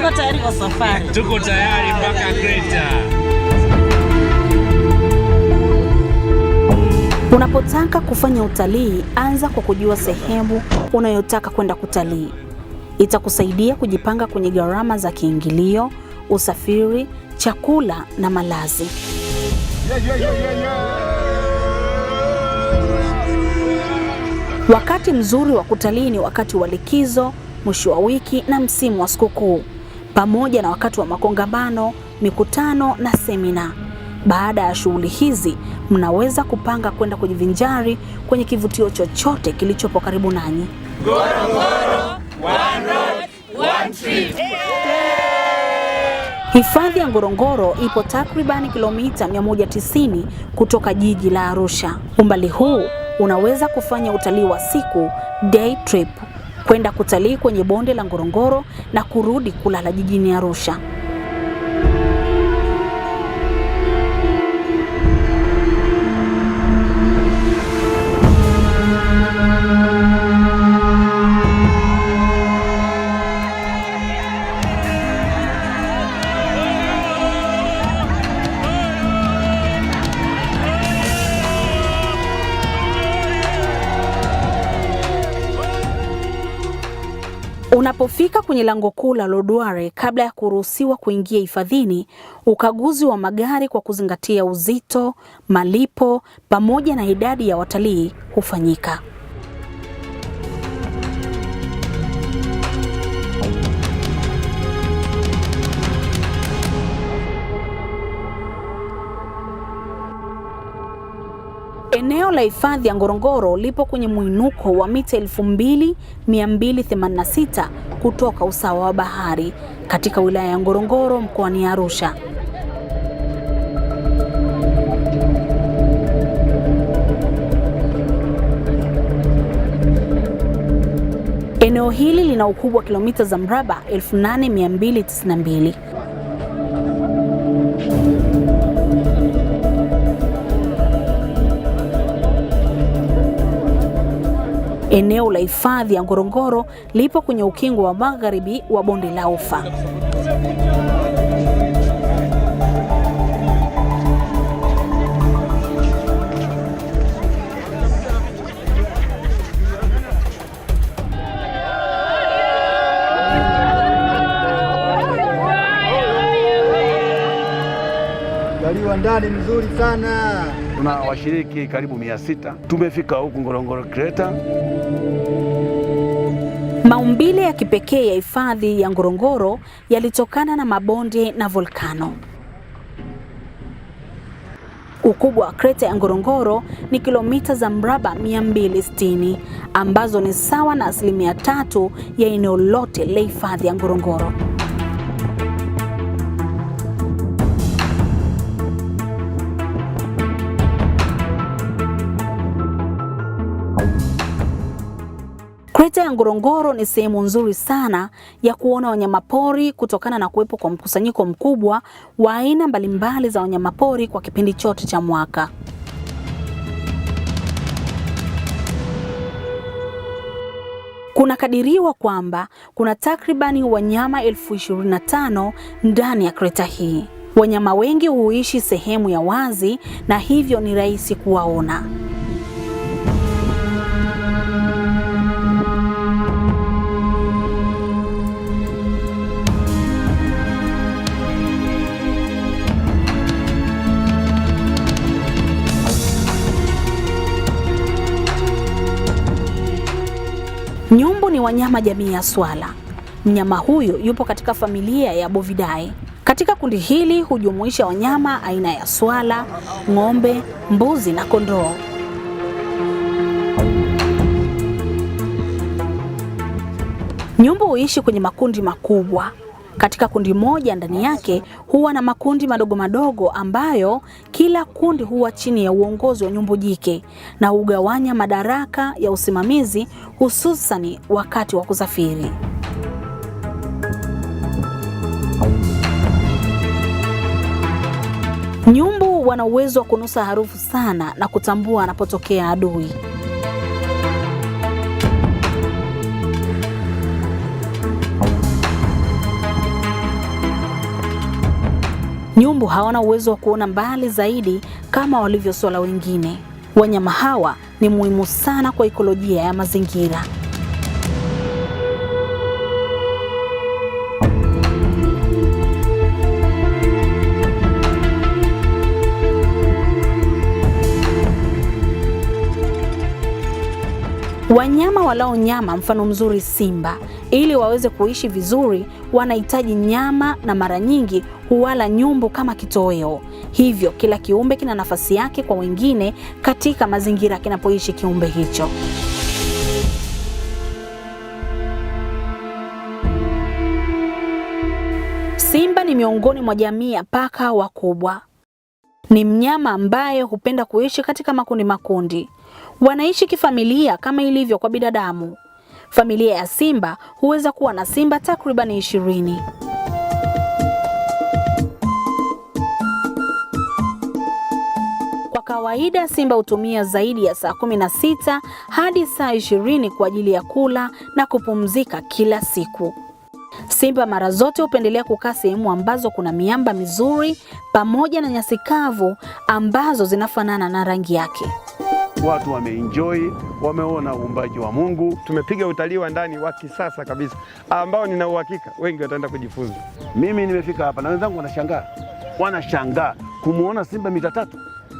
Tuko tayari kwa safari. Tuko tayari mpaka Kreta. Unapotaka kufanya utalii, anza kwa kujua sehemu unayotaka kwenda kutalii. Itakusaidia kujipanga kwenye gharama za kiingilio, usafiri, chakula na malazi. Wakati mzuri wa kutalii ni wakati wa likizo, mwisho wa wiki na msimu wa sikukuu, pamoja na wakati wa makongamano, mikutano na semina. Baada ya shughuli hizi, mnaweza kupanga kwenda kujivinjari kwenye kivutio chochote kilichopo karibu nanyi. Hifadhi ya Ngorongoro ipo takribani kilomita 190 kutoka jiji la Arusha. Umbali huu unaweza kufanya utalii wa siku day trip, kwenda kutalii kwenye bonde la Ngorongoro na kurudi kulala jijini Arusha. Unapofika kwenye lango kuu la Lodware, kabla ya kuruhusiwa kuingia hifadhini, ukaguzi wa magari kwa kuzingatia uzito, malipo pamoja na idadi ya watalii hufanyika. Eneo la hifadhi ya Ngorongoro lipo kwenye mwinuko wa mita 2286 kutoka usawa wa bahari katika wilaya ya Ngorongoro mkoani Arusha. Eneo hili lina ukubwa wa kilomita za mraba 8292. Eneo la hifadhi ya Ngorongoro lipo kwenye ukingo wa magharibi wa bonde la Ufa. Utalii wa ndani mzuri sana. Tuna washiriki karibu 600. Tumefika huku Ngorongoro Crater. Maumbile ya kipekee ya hifadhi ya Ngorongoro yalitokana na mabonde na volkano. Ukubwa wa kreta ya Ngorongoro ni kilomita za mraba 260 ambazo ni sawa na 3% ya eneo lote la hifadhi ya Ngorongoro. Kreta ya Ngorongoro ni sehemu nzuri sana ya kuona wanyamapori kutokana na kuwepo kwa mkusanyiko mkubwa wa aina mbalimbali za wanyamapori kwa kipindi chote cha mwaka. Kunakadiriwa kwamba kuna takribani wanyama 25,000 ndani ya kreta hii. Wanyama wengi huishi sehemu ya wazi na hivyo ni rahisi kuwaona. Nyumbu ni wanyama jamii ya swala. Mnyama huyu yupo katika familia ya Bovidae. Katika kundi hili hujumuisha wanyama aina ya swala, ng'ombe, mbuzi na kondoo. Nyumbu huishi kwenye makundi makubwa. Katika kundi moja ndani yake huwa na makundi madogo madogo ambayo kila kundi huwa chini ya uongozi wa nyumbu jike na hugawanya madaraka ya usimamizi hususani wakati wa kusafiri. Nyumbu wana uwezo wa kunusa harufu sana na kutambua anapotokea adui. Nyumbu hawana uwezo wa kuona mbali zaidi kama walivyo swala wengine. Wanyama hawa ni muhimu sana kwa ikolojia ya mazingira. Wanyama walao nyama, mfano mzuri simba, ili waweze kuishi vizuri wanahitaji nyama na mara nyingi huwala nyumbu kama kitoweo. Hivyo kila kiumbe kina nafasi yake kwa wengine katika mazingira kinapoishi kiumbe hicho. Simba ni miongoni mwa jamii ya paka wakubwa. Ni mnyama ambaye hupenda kuishi katika makundi makundi. Wanaishi kifamilia kama ilivyo kwa binadamu. Familia ya simba huweza kuwa na simba takriban 20. Kwa kawaida simba hutumia zaidi ya saa 16 hadi saa 20 kwa ajili ya kula na kupumzika kila siku. Simba mara zote hupendelea kukaa sehemu ambazo kuna miamba mizuri pamoja na nyasi kavu ambazo zinafanana na rangi yake. Watu wameenjoy, wameona uumbaji wa Mungu. Tumepiga utalii wa ndani wa kisasa kabisa ambao nina uhakika wengi wataenda kujifunza. Mimi nimefika hapa na wenzangu wanashangaa kumuona simba mita 3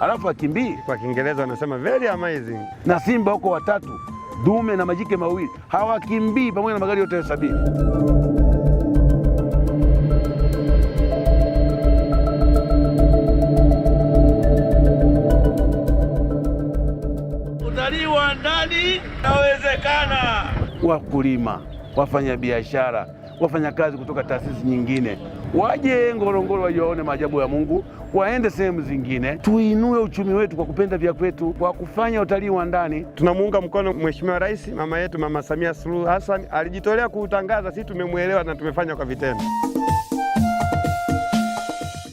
alafu akimbii. Kwa Kiingereza wanasema very amazing. Na simba huko watatu, dume na majike mawili, hawakimbii pamoja na magari yote 70. Utalii wa ndani inawezekana. Wakulima, wafanyabiashara, wafanyakazi kutoka taasisi nyingine waje Ngorongoro waone maajabu ya Mungu, waende sehemu zingine. Tuinue uchumi wetu kwa kupenda vya kwetu, kwa kufanya utalii wa ndani. Tunamuunga mkono Mheshimiwa Rais, mama yetu Mama Samia Suluhu Hassan alijitolea kuutangaza, sisi tumemuelewa na tumefanya kwa vitendo.